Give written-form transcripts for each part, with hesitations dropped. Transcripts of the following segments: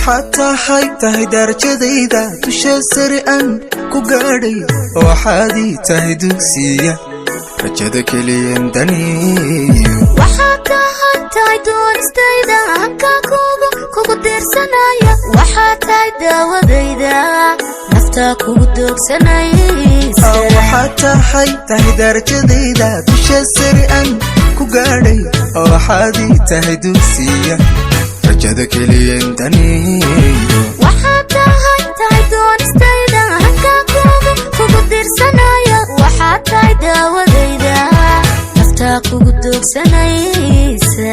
Waxaad tahay darajadayda dusha sare aan ku gaadhay. Waxaad ii tahay dugsiya rajada keliyan daniyo. Waxaad tahay doonistayda hankaa kugu diirsanaya. Waxaad tahay daawadayda naftaa kugu doogsanaysa. Waxaad tahay darajadayda dusha sare aan ku gaadhay. Waxaad ii tahay dugsiya rajada keliyan daniyo. Waxaad tahay doonistayda hankaa kugu diirsanaya. Waxaad tahay daawadayda naftaa kugu doogsanaysa.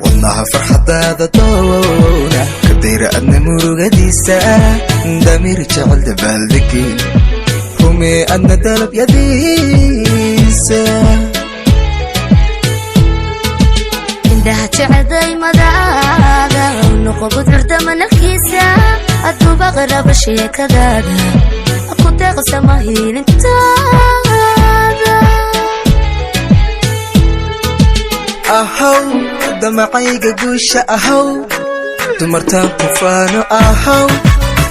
Wadnaha farxadaada doona ka dayra adna murugadiisa. Damiir jecel dabaaldegin, rumee adna dalabyadiisa. Indhaha jecel daymadaada, noqo gudcurda manalkiisa. Aduuba qaraba sheekadaada ku deeqsama hiilintaada. Ahaw damacayga guusha, ahaw dumartaan kufaano, ahaw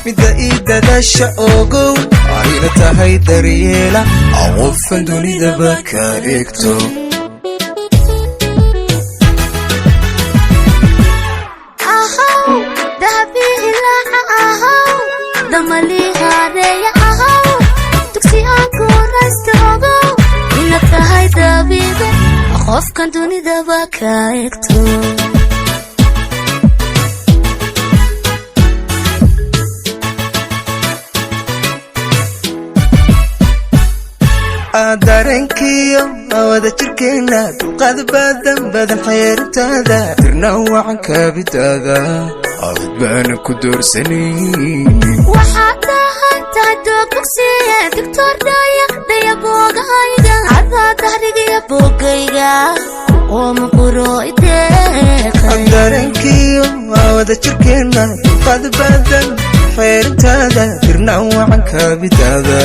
midda ii dadaasha. Ogow ayna tahay daryeela qofan dunidaba ka eegto. Ahaw dahabii ilaaca, ahaw damalii haareeya, ahaw dugsi aan ku raysta. Ogow ina tahay dabiibe qofkan dunidaba ka egto. Dareenkiyo wada jirkeena, dulqaad badan badan xeerintaada, tirna wacan kaabidaada, cid baana ku doorsanaynin. Waxaad tahay doog bogsiye, digtoor dhaya dhaya boogahayga, cadaa dahrigiya boogayga qooma quro ideeqay. Dareenkiyo wada jirkeena, dulqaad badan xeerintaada, tirna wacan kaabidaada,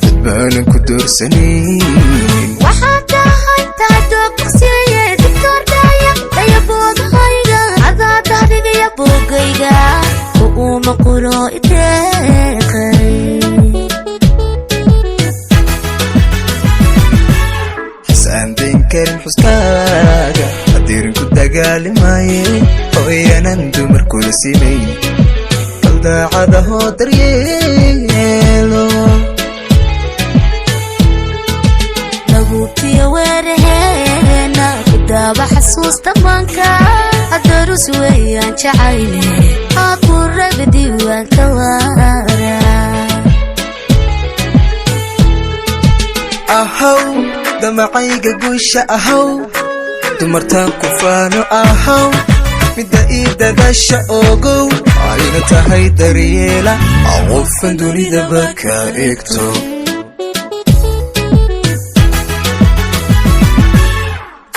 cid baanan ku doorsanaynin. Waxaad tahay doog bogsiye, digtoor dhaya dhaya boogahayga, cadaa dahrigiya boogayga kuuma quro ideeqay. Xisaan dayn karin xuskaaga, hadirin ku dagaalimaaye oo iyanan dumar kula simayn, bal daacadahoo daryeelo. Labuubtiyo weeraheena ku daaba xasuusta maanka, adarus weeyaan jacayle aa ku raba diiwaanka waara. Ahaw damacayga guusha, ahaw dumartaan kufaano, ahaw midda ii dadaasha. Ogow ayna tahay daryeela qofan dunidaba ka eegto.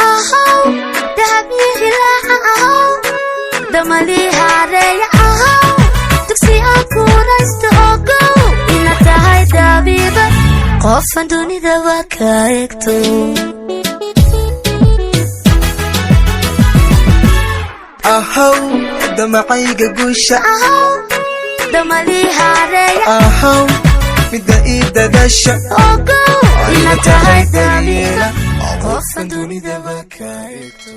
Ahaw dahabii ilaaca, ahaw damalii haareeya, ahaw dugsi aan ku raysto. Ogow ina tahay dabiiba qofan dunidaba ka egto. Ahaw damacayga guusha, ahaw damalii haareeya, ahaw midda ii dadaasha, ogow ina ayna tahay tahay dabiiba daryeela qofan qofan dunidaba ka eegto.